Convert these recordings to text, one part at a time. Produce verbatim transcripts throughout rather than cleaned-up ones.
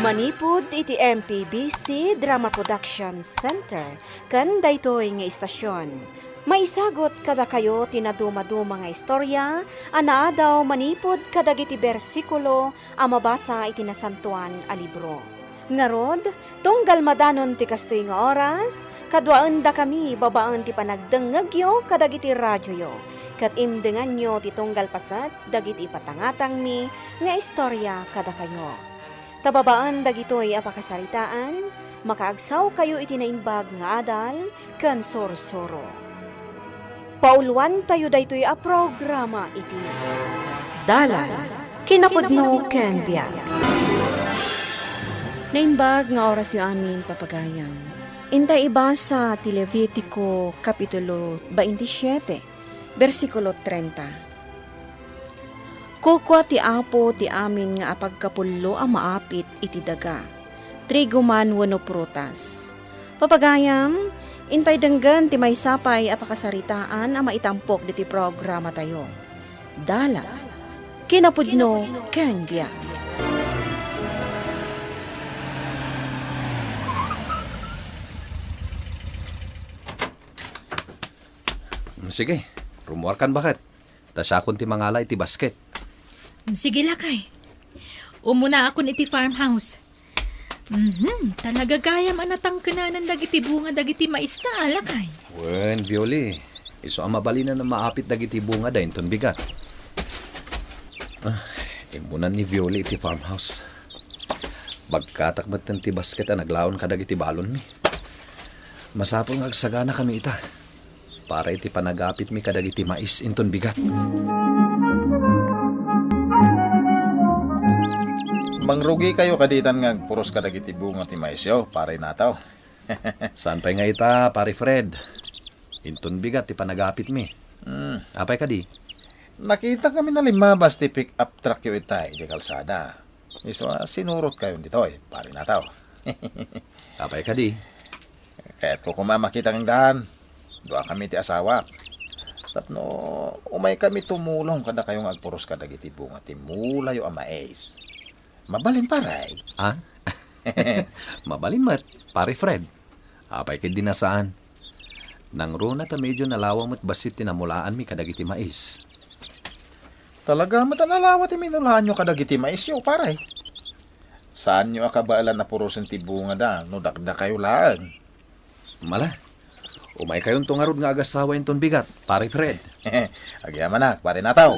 Manipud iti M P B C Drama Production Center ken daytoy nga istasyon, maisagut kadakayo ti nadumaduma nga istorya a naadaw manipud kadagiti bersikulo a mabasa iti Nasantoan a Libro. Ngarud, tunggal madanon ti kastoy nga oras, kaduaendakami babaen ti panagdengngegyo kadagiti radioyo, ket imdenganyo ti tunggal paset dagiti ipatangatangmi nga istorya kadakayo. Ta babaen dagitoy a pakasaritaan, makaagsawkayo iti naimbag nga adal ken sursuro. Pauloantayo daytoy a programa iti Dalan, kinapudno ken biag. Naimbag nga orasyo amin, papagayam. Intay ibasa ti Levitico Kapitulo twenty-seven, bersikulo treinta. Kukua ti Apo ti amin nga apagkapullo a maapit iti daga, trigo man wenno prutas. Papagayam, intay denggen ti maysa pay a pakasaritaan a maitampok ditoy programatayo. Dalan, kinapudno ken biag. Mm, sige, rumuarkan baket. Ta siakon ti mangala iti basket. Mm, sige, lakay. Umunaakon iti farmhouse. Mhm, talaga gayam a natangkenanan dagiti bunga dagiti maista, lakay. Wen, Violi. Isu a mabalinen a maapit dagiti bungada inton bigat. Ah, immunan ni Violi iti farmhouse. Bagkatak metten ti basket a naglaon kadagiti balonmi. Masapul nga agsaganakami ita para iti panagapitmi kadagiti mais inton bigat. Mangrugikayo kaditan nga agpuros kadagiti bunga ti maisyo, Pare Nataw. Saan pay nga ita, Pare Fred? Inton bigat ti panagapitmi. Hmm. Apay kadi? Nakitak ngamin a limmabas ti pick-up truckyo ita idiay kalsada. Isu a sinurotkayon ditoy, Pare Nataw. Apay kadi? Kayatko koma a makita ngem daan. Duakami ti asawak. Tapno umaykami tumulong kadakayo nga agpuros kadagiti bunga ti mulayo a mais. Mabalin, pare? Ah? Mabalin met, Pare Fred. Apay ketdi a saan? Nangruna ta medio nalawa met bassit ti namulaanmi kadagiti mais. Talaga met a nalawa ti minulaanyo kadagiti maisyo, pare. Saanyo a kabaelan a purosen ti bungada no dakdakayo laeng. Mala, umaykayonto ngarud nga agassawa inton bigat, Pare Fred. Agyamanak, Pare Nataw.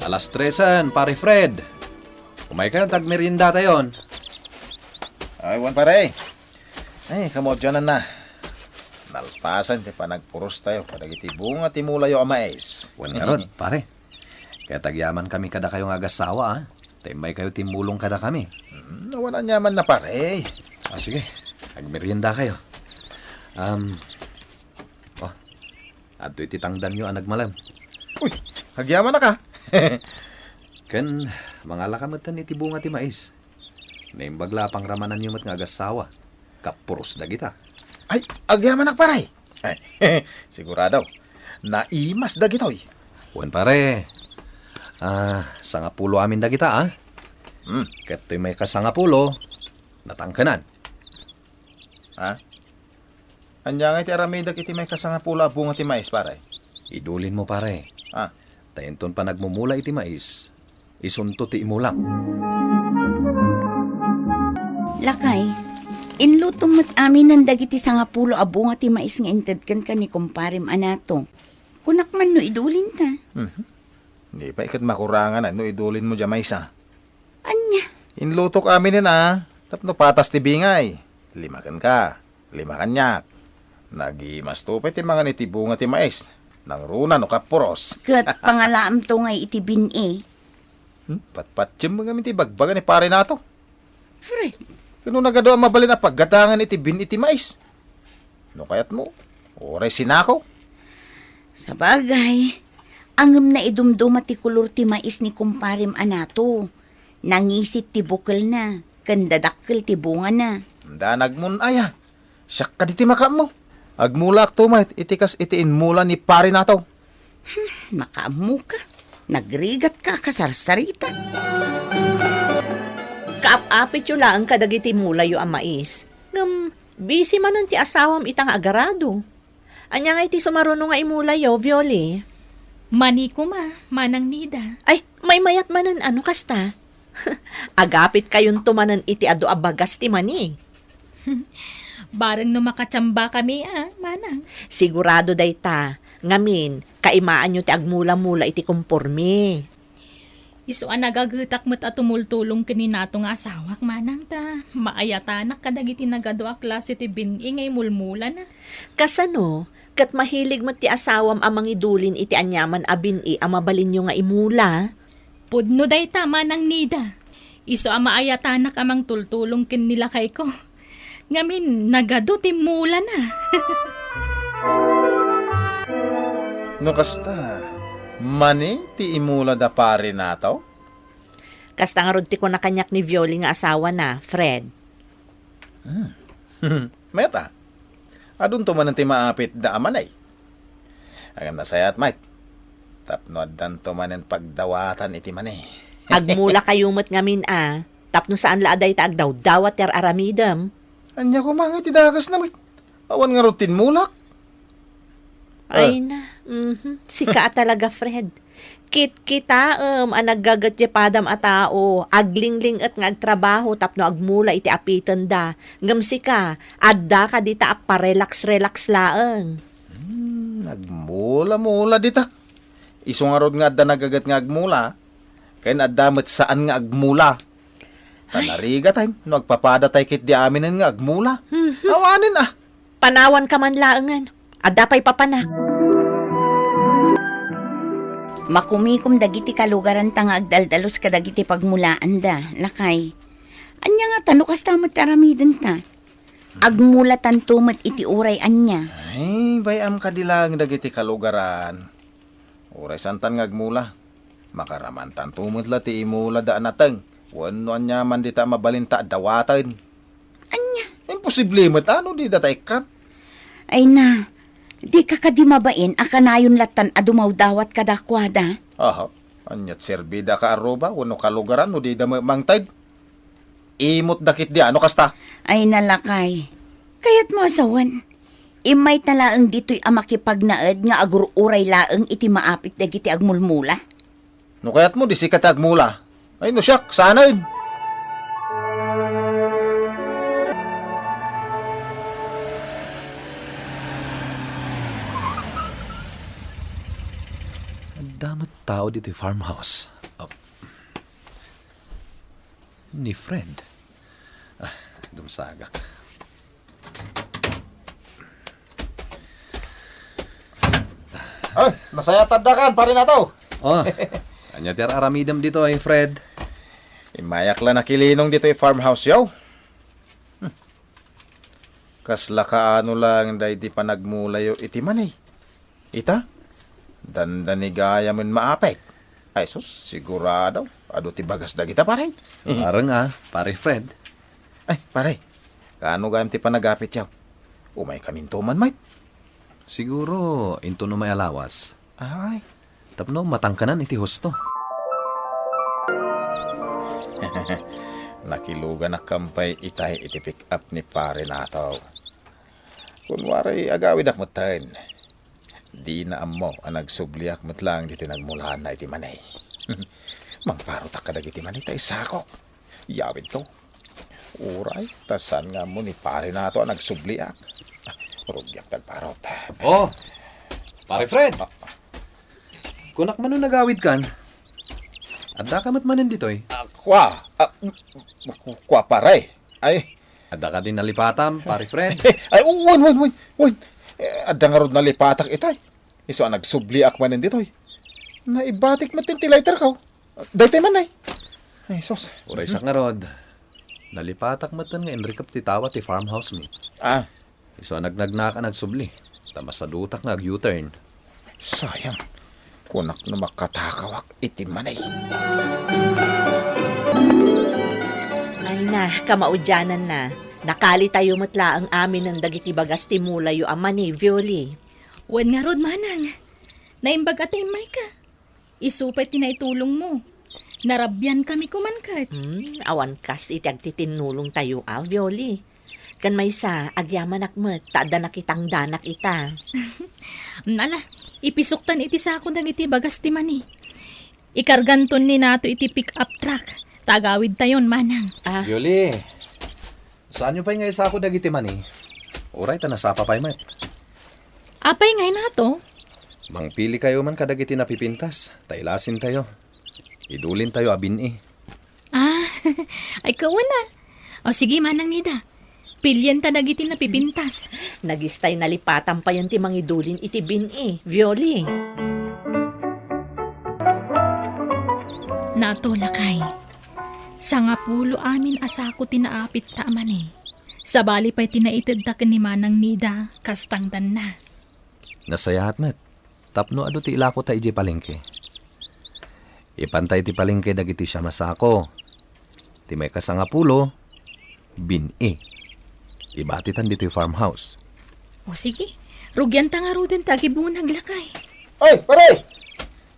Alas tresen, Pare Fred. Umaykayon ta agmeriendatayon. Ay, wen, pare. Ay, kamudiananna. Nalpasen ti panagpurostayo kadagiti bunga ti mulayo a mais. Wen ngarud, pare. Kayat agyamankami kadakayo nga agassawa, a. Ta immaykayo timmulong kadakami. Hmm, awan aniamanna, pare. Ah, sige. Agmeriendakayo. Um, oh, adtoy ti tangdanyo a nagmalem. Uy, agyamanak, a. Ken, mangalaka metten iti bunga ti mais. Naimbag la a pangramananyo met nga agassawa. Kapuros dagita. Ay, agyamanak, pare. Ay, sigurado. Naimas dagitoy. Wen, pare. Ah, sangapulo amin dagita, a. Hmm. Ket toy maikasangapulo, natangkenan. Ha? Ania ngay ti aramidek iti maikasangapulo a bunga ti mais, pare? Idulinmo, pare. Ah. Ta inton panagmumula iti mais, isunto ti imulak. Lakay, inlutom met aminen dagiti sangapulo a bunga ti mais nga inted kenka ni kumparem a Nato. Kunak man no idulinta. Mhm. Di pay ket makurangan no idulinmo diay maysa. Ania? Inlutok aminen a, tapno patas ti bingay. Lima kenka, lima kaniak. Nagimasto pay ti mangan iti bunga ti mais. Nangruna no kapuros. Ket pangalaamto ngay iti bin-i. Hmm? Patpatiem ngamin ti ibagbaga ni Pare Nato. Fred. Ket no nagadu a mabalin a paggatangan iti bin-i ti mais. No kayatmo, uray sinako. Sabagay, ngem naidumduma ti kolor ti mais ni kumparem a Nato. Nangisit ti bukelna, ken dadakkel ti bungana. Danagmon aya. Siak kadi ti makaammo. Agmulaakto met iti kas iti inmula ni Pare Nato. Hmm, makaammoka. Nagrigatka a kasarsarita. Ap-apityo laeng kadagiti mulayo a mais. Ngem, busy manen ti asawam ita nga agarado. Ania ngay ti sumaruno nga imulayo, Violi? Mani koma, Manang Nida. Ay, maymayat manen a no kasta. Agapit kayonto manen iti adu a bagas ti mani. Bareng no makatiamba kami, a, Manang. Sigurado dayta. Ngamin, kaimaanyo ti agmula-mula iti kompormi. Isu a nagagetak met a tumultulong ken ni Nato nga asawak, Manang, ta maayatanak kadagiti nagadu a klase ti bin-i nga imulmulana. Kasano? Ket mahilig met ti asawam a mangidulin iti aniaman a bin-i a mabalinyo nga imula? Pudno dayta, Manang Nida. Isu a maayatanak a mangtultulong ken ni lakayko. Ngamin, nagadu ti mulana. No kasta, mani ti imula da pare Nato? Kasta ngarud ti kuna kaniak ni Violi nga asawana, Fred. Hmm. Meta, adunto manen ti maapit da a mani. Ngem nasayaat, Mike. Tapno addanto manen pagdawatan iti mani. Agmula kayo met ngamin a, tapno saan la a dayta agdawdawat ti ar-aramidem. Ania koma nga iti dakesna, Mike? Awan ngarud ti inmulak. Ay Ah. na, mhm. Sika a talaga, Fred. Kitkitaem a naggaget ti padam a tao, aglingling-et nga agtrabaho tapno agmula iti apitenda. Ngem sika, adda ka dita a parelax-relax laeng. Hmm, agmula-mula dita. Isu ngarud nga adda nagaget nga agmula, ken adda met saan nga agmula. Ta Ay. narigatay no agpapadatay ketdi aminen nga agmula. Mhm. Awanen a. Panawanka man laengen. Adda pay papanak. Makumikom dagiti kalugaranta nga agdaldalus kadagiti pagmulaanda, lakay. Ania ngata no kasta met ti aramidenta? Agmulatanto met iti uray ania. Ay, bay-am kadi laeng dagiti kalugaran. Uray saantan nga agmula, makaramantanto met la ti imulada a nateng wenno aniaman dita a mabalinta a dawaten. Ania? Imposible met a no dida ta ikkan. Ay na, dika kadi mabain a kanayon lattan a dumawdawat kadakuada? Aha, aniat serbida ka arruba wenno kalugaran no dida met mangted? Imot dakit di ano kasta? Ay na lakay. Kayatmo a sawen, immayta laeng ditoy a makipagnaed nga agur-uray laeng iti maapit dagiti agmulmula. No kayatmo, di sika ti agmula. Ay, no siak, saanen. Adda met tao ditoy farmhouse. Oh. Ni Fred. Ah, dumsagak. Ay, nasayaat adda kan, pare Nato. Oh, ania ti ar-aramidem ditoy, Fred? Immayak la nakilinong ditoy farmhouse yo. Hmm. Kasla kaano lang daydi panagmulayo iti mani. Ita, dandani gayamen maapit. Ay sus, sigurado, adu ti bagas dagita, pare. Areng a, pare Fred. Ay, pare, kaano gayam ti panagapityo? Umay kaminto man, Mike. Siguro, inton umay a lawas. Ay. Tapno matangkanan iti husto. Nakiluganak kampay itay iti pick-up ni pare Nato. Kunwari, agawidak metten. Dina ammo a nagsubliak met lang ditoy nagmulana iti mani. Mangparotak kadagiti mani ta isakok. Yawidto. Uray, ta saan nga ammo ni pare Nato a nagsubliak. Ah, rugiak ti agparot. Oh, pare Fred. Ah. Kunak man no nagawidkan. Addaka met manen ditoy. Ah, kua, ah, ku-, kua, pare. Ay. Adda kadi nalipatam, pare Fred? Ay, wen, wen, wen, wen. Eh, adda ngarud nalipatak itay. Isu a nagsubliak manen ditoy. Naibatik met ti lighter ko. Daytoy man ay. Ay, sus. Uray siak ngarud. Nalipatak metten nga inrikep ti tawa ti farmhouse mi. Ah. Isu a nagnagnak a nagsubli. Ta masadutak nga ag-U-turn. Sayang. Kunak no makatakawak iti mani. Ay na, kamaudiananna. Nakalitayo met laeng aminen dagiti bagas ti mulayo a mani, Violi. Wen ngarud, manang. Naimbag a timmayka. Isu pay ti naitulongmo. Narabiankami koman ket. Hmm, awan kas iti agtitinnulongtayo a, Violi. Ken maysa, agyamanak met ta adda nakitangdanak ita. Ala, ipisoktan iti sako dagiti bagas ti mani. Ikarganton ni Nato iti pick-up truck. Ta agawidtayon, manang. Ah. Violi, saanyo pay nga isako dagiti mani? Uray ta nasapa pay met. Apay ngay Nato? Mangpilikayo man kadagiti napipintas, ta ilasintayo. Idulintayo a bin-i. Ah, ay, kauna. O sige, Manang Nida. Pilienta dagiti napipintas. Nagistay nalipatan payen ti mangidulin iti bin-i, Violi. Nato, lakay. Sangapulo amin a sako ti naapit ta a mani. Sabali pay ti naitedta ken ni Manang Nida, kas tangdanna. Nasayaat met. Tapno adu ti ilako ta idiay palengke. Ipanta iti palengke dagiti siam a sako. Ti maikasangapulo, bin-i. Ibatitan ditoy farmhouse. O sige, rugianta ngaruden ti agibunag, lakay. Oy, pare!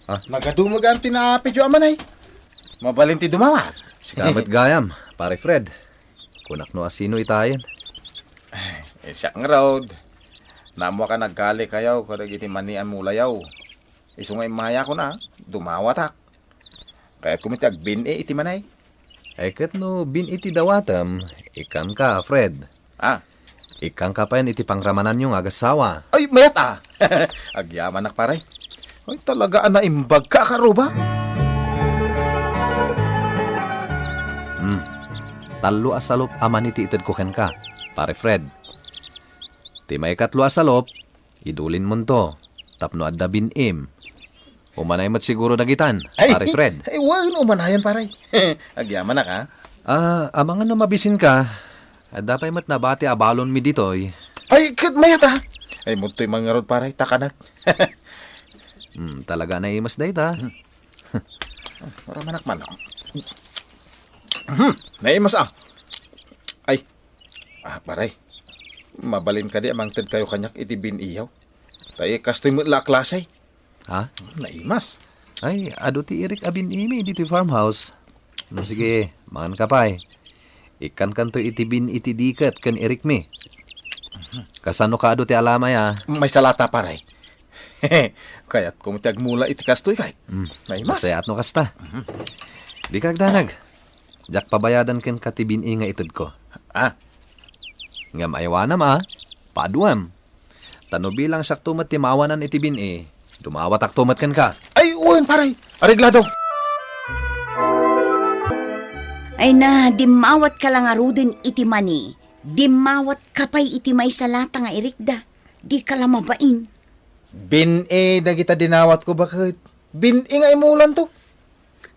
Ah? Nagadumag am ti naapidyo a mani. Mabalin ti dumawat. Sika met gayam, Pare Fred. Kunak no asino itayen. Eh, siak ngarud. Naammoak a nagkalikayo kadagiti mani a mulayo. Isu nga immayakon a, dumawatak. Kayatko met ti agbin-i iti mani. Ay, ket no bin-i ti dawatem, ikkanka, Fred. Ah. Ikkanka payen iti pangramananyo nga agassawa. Ay, mayat a! Agyamanak, pare. Ay, talaga a naimbagka a karuba. Hmm. Tallo a salop a mani ti itedko kenka, Pare Fred. Ti maikatlo a salop, idulinmonto, tapno adda bin-im. Umanay met siguro dagitan, Ay, Pare Fred. Ay, wen, umanayan, pare. Agyamanak, a. Ah, amangan no mabisinka, adda pay met nabati a balonmi ditoy. Ay, ket mayat a. Ay, mudtoy man ngarud, pare, ta kanak. Hmm, talaga naimas dayta. Hmm. Maramanak man, a. Hmm, naimas a. Ay. Ah, pare. Mabalin kadi a mangtedkayo kaniak iti bin-iyaw? Ta, eh, kastoy met la a klase. Ha? Naimas. Ay, adu ti irik a bin-imi ditoy farmhouse. No, sige, manganka pay. Ikkankanto iti bin-i ti diket ken irikmi. Kasano ka adu ti alamay, a? Maysa lata, pare. Kayatko met ti agmula iti kastoy, kay. Mm. Naimas. Nasayaat no kasta. Mhm. Dika agdanag. Diak pabayadan kenka ti bin-i nga itedko. Ah. Ngem aywanam, a. Paduam. Ta no bilang siakto met ti maawanan iti bin-i, dumawatakto met kenka. Ay, wen, pare. Areglado. Ay na, dimmawatka la ngaruden iti mani. Dimmawatka pay iti maysa lata nga irikda. Dika la mabain. Bin-i dagita dinawatko, baket. Bin-i nga imulanto.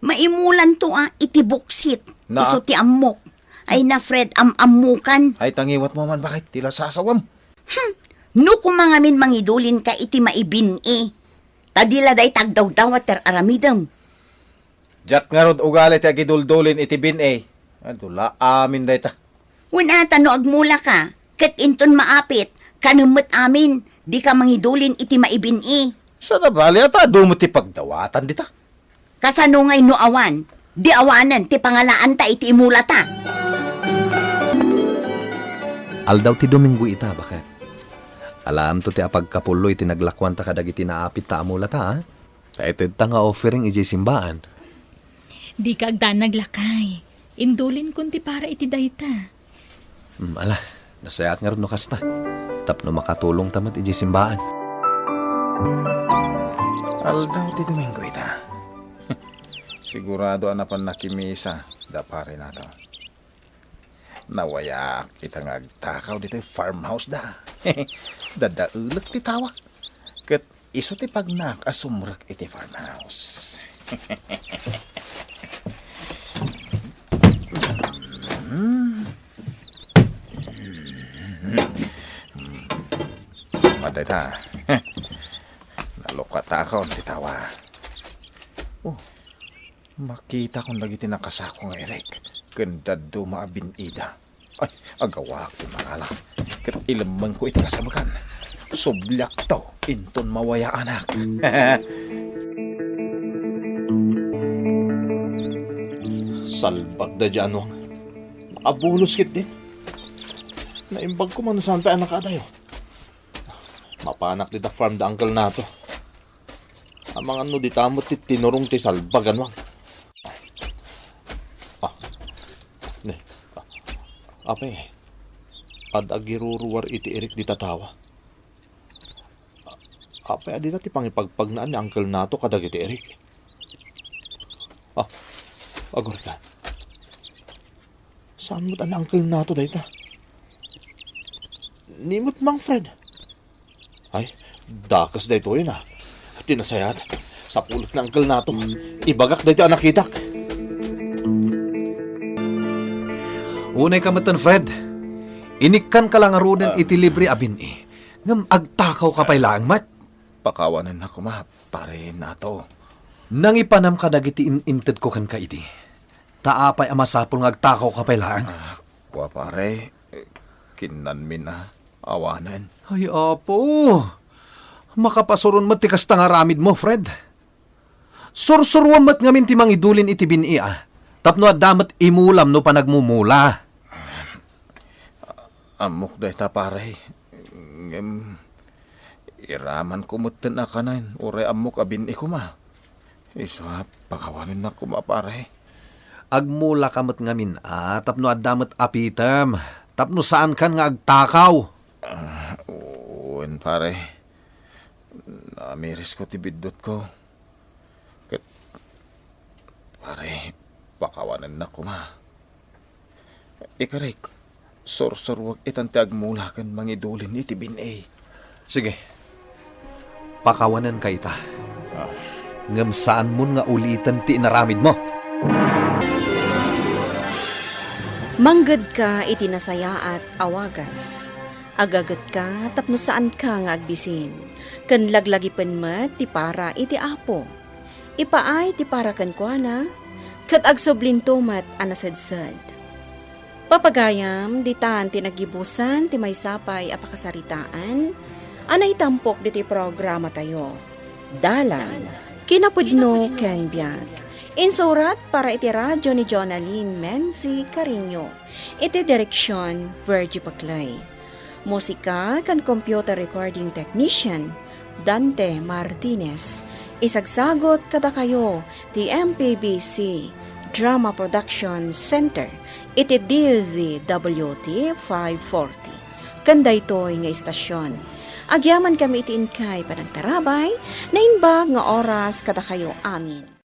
Maimulanto a iti buksit. Na- Isu ti ammok. Ay na, Fred, am-ammukan. Ay, tangiwat mo man, baket? Ti la sasawem. Hmm. No koma ngamin mangidulinka iti maibin-i. Ta di la dayta agdawdawat ti ar-aramidem. Diak ngarud ugali ti agiduldulin iti bin-i. Adu la amin dayta. Wen a, ta no agmulaka, ket inton maapit, kanem met amin, dika mangidulin iti maibin-i. Saan a bali a ta adu met ti pagdawatan dita? Kasano ngay no awan? Di awanen ti pangalaanta iti imulata. Aldaw ti Domingo ita, baket. Alaamto ti apagkapullo iti naglakuanta kadagiti naapitta a mulata, a? Ta itedta nga offering idiay simbaan. Dika agdanag, lakay. Indulinkon ti para iti dayta. Hmm, ala, nasayaat ngarud no kasta. Tapno makatulongta met idiay simbaan. Aldaw ti Domingo ita. Sigurado a napan nakimisa da pare nato. Nawayaak ita nga agtakaw ditoy farmhouse da. Dadaelek ti tawa. Ket isu ti pagnak a sumrek iti farmhouse. Madayta. Nalukatakon ti tawa. Oh, makitakon dagiti nakasako nga irek ken dadduma a bin-ida. Ay, agawaak ti mangala. Ket ilemmengko iti kasamekan. Subliakto inton mawayaanak. Salbag daydi Anuang. Nakabulos ketdin. Naimbag ko man no saan pay a nakaadayo. Mapanak dita farm da Uncle Nato. Amangan no dita met ti tinurong ti salbag, Anuang. Ah. Ne. Ah. Apay, ad-agiruruar iti Eric dita tawa. Apay a dita ti pangipagpagnaan ni Uncle Nato kadagiti Eric? Ah, agurayka. Saan met a ni Uncle Nato dayta? Ni met Mang Fred. Ay, dakes daytoyen a. Ti nasayaat, sapulek ni Uncle Nato. Ibagak daytoy a nakitak. Unayka metten, Fred. Inikkanka la ngaruden Ah. iti libre a bin-i. Ngem agtakawka pay laeng met. Pakawanennak koma, Pare Nato. Nangipanam kadagiti in-intedko kenka idi. Ta apay a masapul nga agtakawka pay laeng? Ah, kua, pare, eh, kinnanmin a awanen. Ay, Apo! Makapasuron met ti kasta nga aramidmo, Fred. Sursuruam met ngamin ti mangidulin iti bin-i a, tapno adda met imulam no panagmumula. Ammok dayta, pare. Ngem, iramanko metten a kanen, uray ammok a bin-i koma. Isu a, pakawanennak koma, pare. Agmulaka met ngamin a, tapno adda met apitem, tapno saankan nga agtakaw. Ah, wen, pare. Namirisko ti biddutko. Ket, pare, pakawanennak koma. Ikarik, sursuruek itan ti agmula ken mangidulin iti bin-i. Sige. Pakawanenka ita. Ah. Ngem saanmon nga uliten ti inaramidmo. Manggedka iti nasayaat a wagas. Agagetka tapno saanka nga agbisin, ken laglagipen met ti para iti Apo. Ipaay ti para kenkuana, ket agsublinto met a nasedsed. Papagayam, ditan ti naggibusan ti maysa pay a pakasaritaan a naitampok ditoy programatayo, Dalan, Kinapudno ken Biag. Insurat para iti radio ni Jonalyn Menzi Cariño. Iti direksion, Virgie Paclay. Musika ken computer recording technician, Dante Martinez. Isagsagot kadakayo ti M P B C Drama Production Center iti D Z W T five forty. Ken daytoy nga istasion, agyamankami iti inkay panagtarabay, naimbag nga oras kadakayo amin.